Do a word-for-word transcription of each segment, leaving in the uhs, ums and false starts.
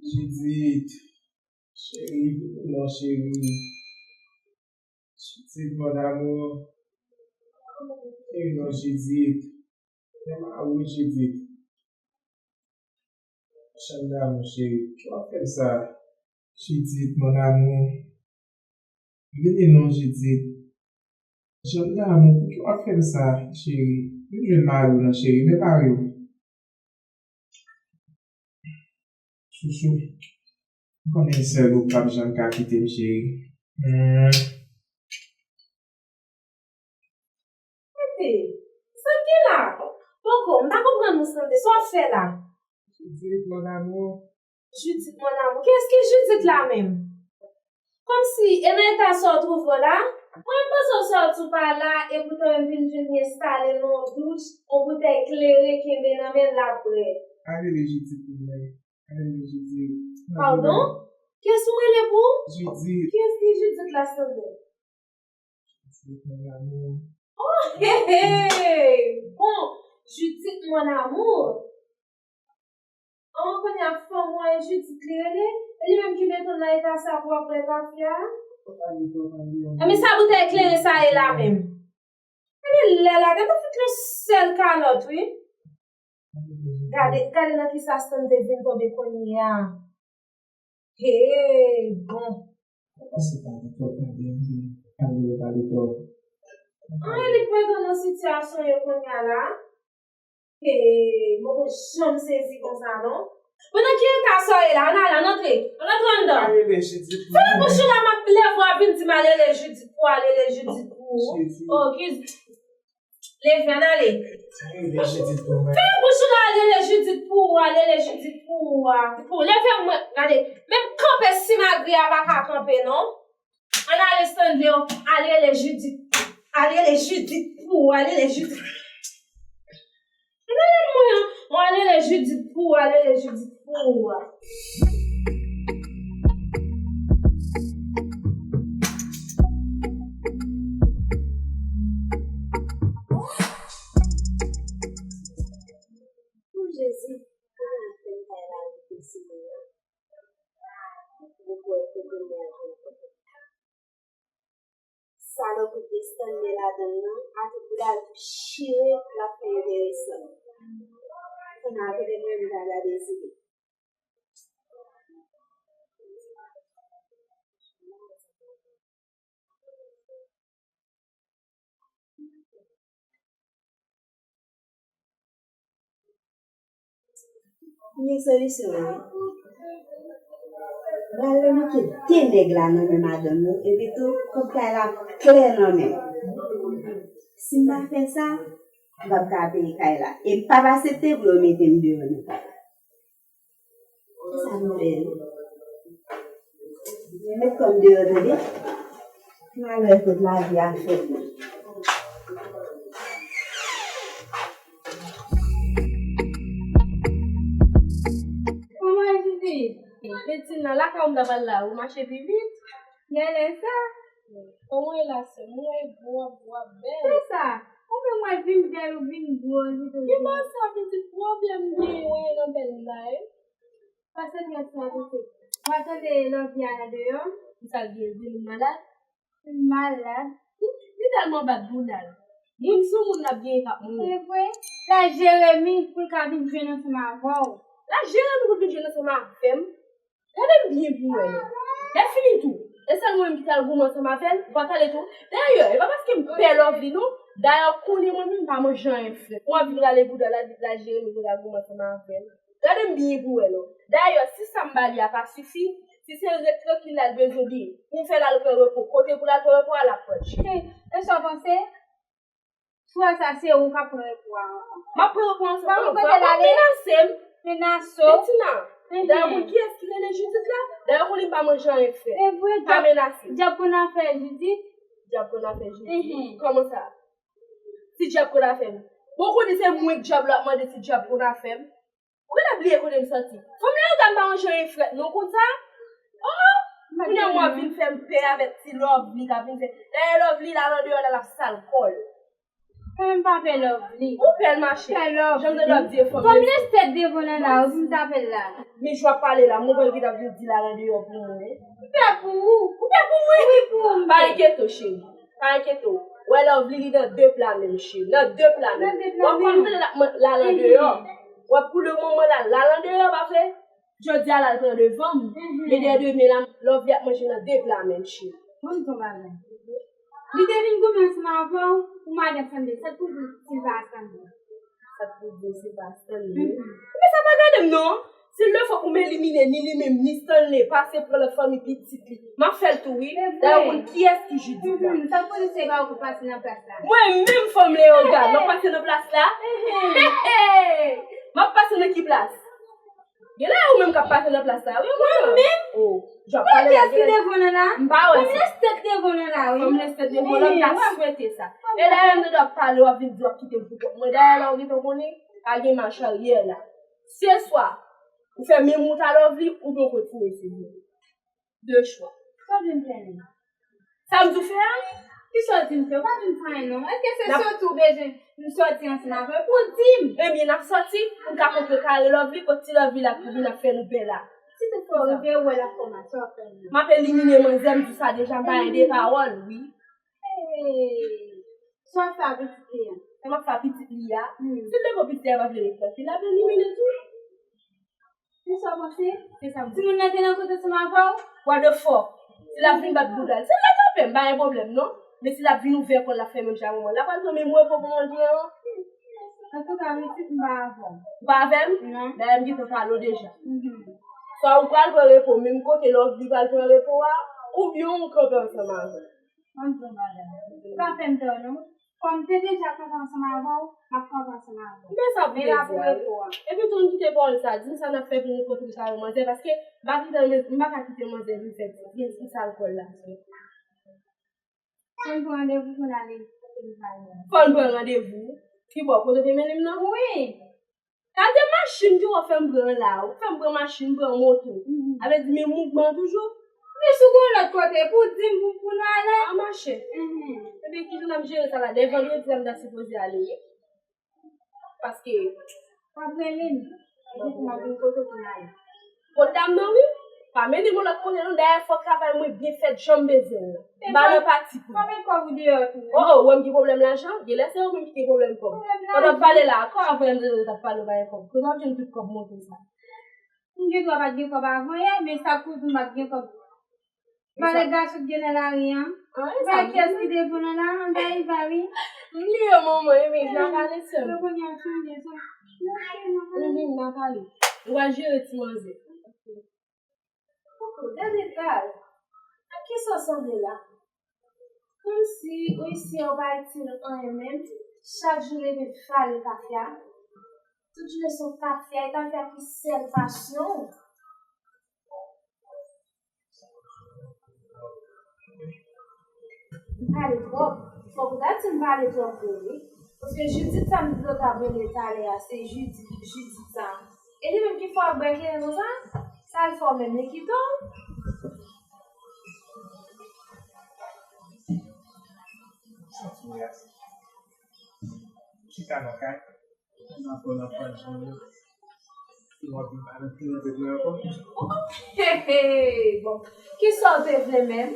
Jidit, cheri, vini non, cheri. Jidit, mon amour. Vini non, Jidit. Mon amour, Jidit. Jan m damou, cheri. Ki w ap fè m sa? Jidit, mon amour. Vini non, Jidit. Jan m damou, pouki w ap fè m sa, cheri? Vin jwenn mari w non, cheri. Men mari w. Chouchou. M konnen sèl ou k pap janm ka kite m, cheri. Hmm. Tete, sa k gen la? Poko, m pa konprann ou, Sande. Sa w ap fè la? Jidit, mon amour. Jidit, mon amour. Kiyès ki Jidit la menm? Kòmsi, e nan eta sa w twouve w la? Mwen panse w sòti w pa la, epoutan menm vin jwenn li enstale nan yon douch, yon boutèy kleren kenbe nan men l ap bwè. Ale rele Jidit pou mwen. Ale rele Jidit. Padon? Kiyès ou rele pou? Jidit. Kiyès ki Jidit la, Sande? Jidit, mon amour. Oh, hey, hey! Bon, Jidit, mon amour. An, kounye a fanm ou an e Jidit li rele? E li menm ki mete w nan eta sa pou w ap bwè kafe a? Ebyen sa boutèy kleren sa ye la menm? Ebyen lè la, tèt ou fouti yon sèl kalòt, wi. Gade, gade nan kisa Stan te vin tonbe kounye a. Hey, bon. Pase pale twòp, pale twòp. An, li pran tan nan sitiyasyon yo kounye a la. Hey, mwen poko janm sezi konsa, non. Bon, nan ki eta sa w ye la? Ann ale, ann antre. Ann antre anndan. Fè bouch ou la, m ap leve w ap vin di m ale rele Jidit pou w, ale rele Jidit pou ou. Oh, ki Leve, ann ale. Fè bouch ou la, ale rele Jidit pou ou, ale rele Jidit pou ou a. Pou leve mwen, gade. Menm kanpe simagri a pa ka kanpe, non. Ann ale, Stanley, ale rele Jidit. Ale rele Jidit pou ou, ale rele Jidit. Ann ale mwen, ale rele Jidit pou ou, ale rele Jidit pou ou a. O Jezi, ala fè m kay la rive sou mwen an. Ou kwè kote m al jwenn kote. Salopri de Stanley ladann nan, avèk bouda tou chire, l ap fè enteresan. Kounye a rele mwen, m ta gade si li. M gen solisyon wi. M pral remake de nèg la nan men madanm yo, epi tou, kòb kay la klè nan men m. Si m pa fè sa, m p ap ka peye kay la. E m p ap aksepte pou yo mete m deyò nan kay la. Sa m fè? Met kò m deyò tande. Malè kot lavi a fè. Kòman e Vivi? Medsin nan lakay ou m ta pral la, ou mache pi vit. Genlè sa. Kòman e la sè m? Mwen gwo, w ap bèl. Se sa. Ou menm mwen vin bèl, ou vin gwo, ou vin. Ki bò sa pitit pwoblèm genyen nan bèl la, e? Pase trè sa pitit. Ou pa tande lòvi a la deyò? Sa l gen di m malad? M malad. Li tèlman bat bouda l. Moun sou moun n ap genyen k ap mouri. Se vre. La Jeremi pou l ka vin jwenn ansanm avè w. La Jeremi pou l vin jwenn ansanm avè m. Gade m byen pou wè non. Lè fini tou. E sèl mwen menm ki t al goumen ansanm avè l, ou pa t ale tou. Dayè, e pa paske m pè Lovely non. Dayè, kounye a mwen menm m pa manje anyen frèt. Mwen vin rale bouda la, la Jeremi pou l al goumen ansanm avè l. Gade m byen pou wè non. Dayè, si sa m ba li a pa sifi, si se ret trankil la l bezwen li, pou m fè l al pran repo, kote pou l al pran repo a, l ap pran l. Hey, e sa w panse? Swa sa se ou k ap pran repo a ankò. M ap pran repo a ankò. Pa gen kote l ale. Menase m. Menase w. Betina. Dayè, ou konn kiyès ki rele Judith la? Dayè, ou konnen m pa manje anyen frèt. Se vre, pa menase m. Dyab konn afè Judith. Dyab konn afè Judith. Kòman sa? Si dyab konn afè m. Bon, ou konnen se mwen k dyab la ap mande si dyab konn afè m. Ou gentan bliye kote m soti. Fanm leyoga m pa manje anyen frèt non konn sa. Oh! Kounye a mwen vin fè m pè avèk ti Lovely k ap vin fè. Dayè Lovely la landeyò la l ap sal kò l. Fanm pa pè Lovely. Ou pè l mache. Pè Lovely. Jan m te dwe ap di e fanm. Fanm lestèt devan nan la ou vin tape l la. Men jan w ap pale la, mwen wè l gentan vin di la landeyò pou mwen. M pè pou ou. Ou pè pou mwen? Wi pou ou m pè. Pa enkyete w cheri. Pa enkyete w. Wè Lovely li nan de pla menm cheri. Nan de pla menm. Nan de pla menm. Wè kòm tande l ap mande l al andeyò. Wè pou le moman la, l al andeyò pa vre. Jodi a l al pran devan m. Men dèyè demen la, Lovely ap manje nan de pla menm cheri. Bon, ton bagay. Li te vin goumen ansanm avè w pou madan Stanley. Sa k pou di Silva a Stanley? Sa k pou di Silva a Stanley? Men sa pa gade m non. Si l te fè pou m elimine ni li menm, ni Stanley, pase pran lòt fanmi pitit li, m ap fè l tou wi. Dayè ou konn kiyès ki Judith la. Sa pou di se pa ou k ap pase nan plas la. Mwen menm fanm Leogane, m ap pase nan plas la. M ap pase nan ki plas? Genlè ou menm k ap pase nan plas la wi. Mwen menm? Oh, jan w ap pale la, genlè. Fanm lestèt devan nan la wi. M pa wè sa. Fanm lestèt devan nan la wi. Fanm lestèt devan nan la, m ta swete sa. E dayè m te dwe ap pale, w ap vin di w ap kite m pou kont mwen. Dayè la ou gentan konnen, pa gen mach aryè la. Se swa ou fè menm wout a Lovely oubyen w kontinye swiv mwen. De chwa. Sa w vle m fè menm? Sa m di w fè a? Kisa w di m fè? Ou pa di m fè anyen non. Èske se soti w bezwen m soti ansanm avè w pou w di m? Ebyen n ap soti pou n ka kontrekare Lovely kot ti Lovely la pou vin ap fè nou pè la. Si toutfwa w rive wè l ap fè w mal, sa w ap fè menm? M ap elimine manzè, m di w sa deja, m pa gen de pawòl wi. Hey! Sa w ap fè a pitit li a? Sa m ap fè a pitit li a? Si l te gon pitit li a pa vle ret trankil, l ap elimine tou. Se sa w panse? Se sa m panse. Timoun nan te nan kote ansanm avè w? What the fuck? Si l ap vin bat bouda l, si l ret anpè, m pa gen pwoblèm non. Men si l ap vin ouvè kò l, l ap fè menm jan avè mwen, l ap al pran menm repo pou mwen l pran an. Antouka, pitit, m pa avè w. Ou pa avè m? Non. Dayè m gentan pale w deja. Swa ou pral pran repo menm kote Lovely pral pran repo a, oubyen ou kanpe ansanm avè l. Ann pran bagay. Ou pa fè m tò non. Kòm m te deja kanpe ansanm avè w, m ap kanpe ansanm avè w. Men sa pou te di a wi. Epi tou n kite pawòl sa, di m sa n ap fè pou nou kontre kare manzè, paske m pa kite, m pa ka kite manzè vin fè, vin sal kò l la. Fò n pran randevou pou n ale kote nou prale a. Fò n pran randevou? Kibò, kote w te mennen m nan? Wi. Gade machin ki w fè m pran la, ou fè m pran machin, pran moto. Sa vle di men mouvman toujou. Men si w gen yon lòt kote pou w di m pou, pou n ale. An mache. Ebyen, kijan n ap jere sa la? Dèyè vandredi la m ta sipoze ale wi. Paske w ap rele m. Epi m ap vin kote w pou n ale. Kot dam nan wi. Pa mennen m yon lòt kote non, dayè fò travay mwen byen fèt jan m bezwen l lan. M pa nan pati pou. Konbyen kòb ou deyò tou? Oh, oh, ou wè m gen pwoblèm lajan? Genlè se ou menm ki gen pwoblèm kòb. Pandan w ap pale la, kò a voye m te t ap pale w pa gen kòb. Kote w ap jwenn tout kòb moto sa? M gen dwa pa t gen kòb avan yè, men sa k pou di m pa t gen kòb. Malè gason k gen nan lari an. Ou pa wè kiyès ki devan nan la, anba Eva wi. M li yo manman, e men n a pale sè m. Mwen konnen w sonje sa. M li n a pale. Ou a jere ti manzè. Koko, gade etaj. Ak kisa w sanble la? Kòmsi ou isi a ou pa itil anyen menm. Chak jou leve vale tafya. Tout jounen se yon tafya, e tafya ki sèl pasyon w. M pale twòp. Fòk ou ta di m pale twòp vre wi. Paske Judith sa m di w ta rele talè a, se Judith, Judith sa. E li menm ki fè w ap bwè kleren konsa? Sa l fè w menm, li kite w? Santi w ya. Chita nan kay. N ap pran, n ap pran jan yo. Si w ap vin pa nan teren de vre ankò. He, he, bon. Kisa w te vle menm?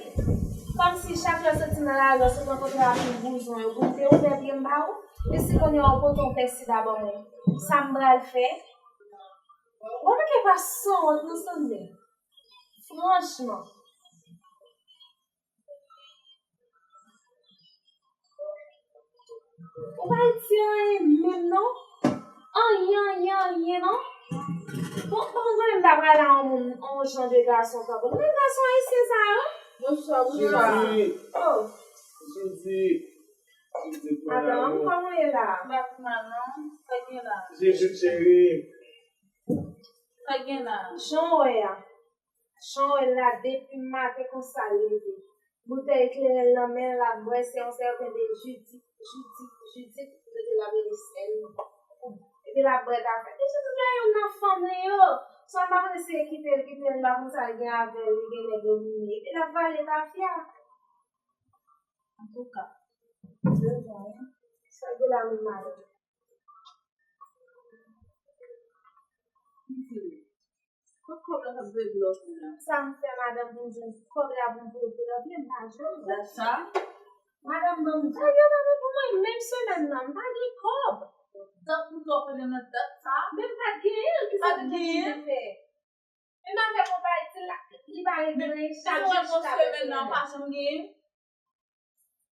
Kòmsi chak lè w soti nan lari, w sot rankontre ak yon bouzwen, ou te ouvè pye m ba ou? E si kounye a w pote yon pèsida ban mwen, sa m pral fè? Ou manke pa sanwont, non, Stanley. Franchman. Ou pa di anyen menm non. Anyen, anyen, anyen non. Bon, pa konn konnen m ta pral a yon moun, yon jan de gason tankou nou. Men gason ayisyen sa yo. Bonswa, bonswa. Jezi. Oh. Jezi. Jezi, madanm, kòman w ye la? M pa pi mal non. Sa k gen la? Jezi cheri. Sa k gen la? Jan w wè a. Jan w wè l la, depi maten konsa l leve. Boutèy kleren l nan men l, l ap bwè, se yon sèten de Jidit, Jidit, Jidit, li rele l ap rele sèl. Epi l ap bwè tafya. Li sot gen youn nan fanm li yo. Swa m pa konnen si e kite l kite l, m pa konn sa l gen avè l, li gen nèg domine. Epi l ap vale tafya. Antouka, se bon, wi. Sa k gen la menm madanm? Kot kòb la t ap voye pou lòt moun nan? Sa m fè madanm pou m jwenn kòb la pou m voye pou lòt moun, m pa jwenn. Dat sa? Madanm ban m kòb yo, ban m pou mwen menm semèn nan, m pa gen kòb. Dat pou lòt moun nan, dat sa? Men m pa t genyen l, ki sa m te fè? Men m avèk yon pa itil la, li pa regle chak jou chita semèn nan, pa janm genyen.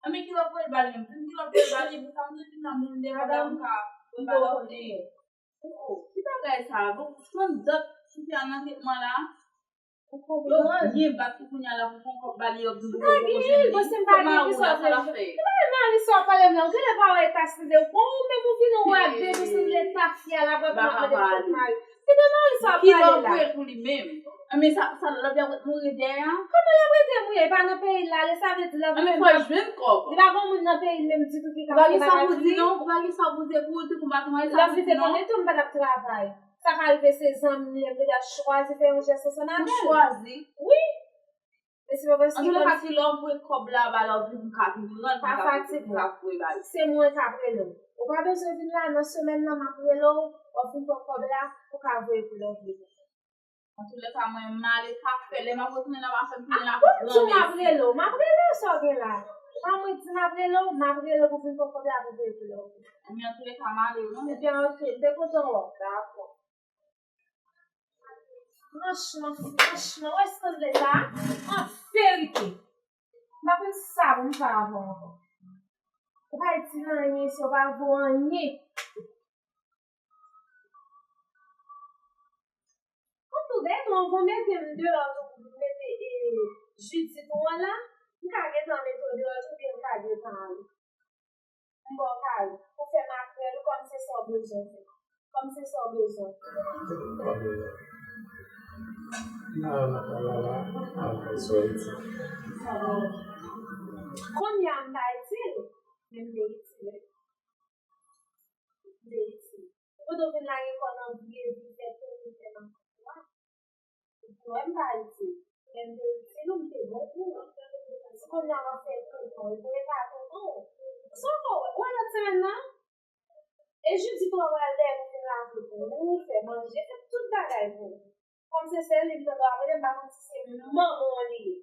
Anben ki lòt voye bal menm? Ki lòt voye bal li pou sa m te fin nan moun de madanm ka voye bal lòt li. Oh, ki bagay sa? Bon, jwenn dat sou fè nan tretman la. Ou konprann? Yo byen bat pou kounye a la pou fè yon kòb bal yo ap di pou yo poko jwenn li. Kòman ou la sa l ap fè? Ki bagay mari sa w ap pale m la? Ou genlè pa wè eta sante w. Bon, ou menm ou vin ou wè ap bebe sanble tafya la, wè m ap mande pou kòb mari. Ki de mari sa w ap pale la? Ki lòt voye pou li menm? Anben sa, sa lòt la ap ret mouri dèyè a? Kòman l ap rete mouri? E pa nan peyi l la, ale sa vle di l ap jwenn kòb. Li pa gon moun nan peyi l menm ditou ki ka fè bagay pou li. Ou pa gen sa pou di non, ou pa gen sa pou di pou ou te konn pa konn sa pou di non. Lè m vin te konnen tou m pa t ap travay. Sa ka rive se zanmi m, m te ta chwazi fè yon jès ansanm avè l. Ou chwazi? Wi. Men se pa paske. Antoulèka, si lè w voye kòb la ba l, ou vin pou ka vin pran l, pou ka voye ba l. Se mwen k ap rele w. Ou pa bezwen vin la, nan semèn nan, m ap rele w, w ap vin pran kòb la, pou ka voye pou lòt moun. Antoulèka, mwen, m ale pa fè, lè m ap retounen nan machèn, m tounen la pou granmèsi. Ah, m ap rele w, m ap rele w, sa w gen la? Pa mwen di m ap rele w, m ap rele w pou vin pran kòb la pou voye pou lòt moun. Ebyen, antoulèka, m ale wi. Ebyen, ok, m te kontan wè w. Dakò. Franchman, franchman, wè Stanley sa, an verite. M pa konn sa pou m fè avè w ankò. Ou pa itil anyen, sa w pa vo anyen. Kòm tou dèyè tou, anvan w mete m deyò tou, pou w mete, e, Jidit ou an la, m ka gentan mete w deyò tou, oubyen m ka gentan ale. M ba w kado. Ou fè makrèl ou kòm se sa w bezwen fè. Kòm se sa w bezwen. Kounye a m pa itil, men m de itil. M de itil. Ou kote w vin lage kò nan vye vi, fè tou, fè nan kò. Ou wè m pa itil. Men m te itil ou, m te bon pou ou. Si kounye a w ap fè tonton, ou voye pa tonton. Sa w wè, ou wè lòt semèn nan? E Jidit ou pral dèyè pou vin lave pou ou, fè manje, fè tout bagay pou ou. Kòm se sèl li m tande w ap rele, m pa konn si se manman w li ye.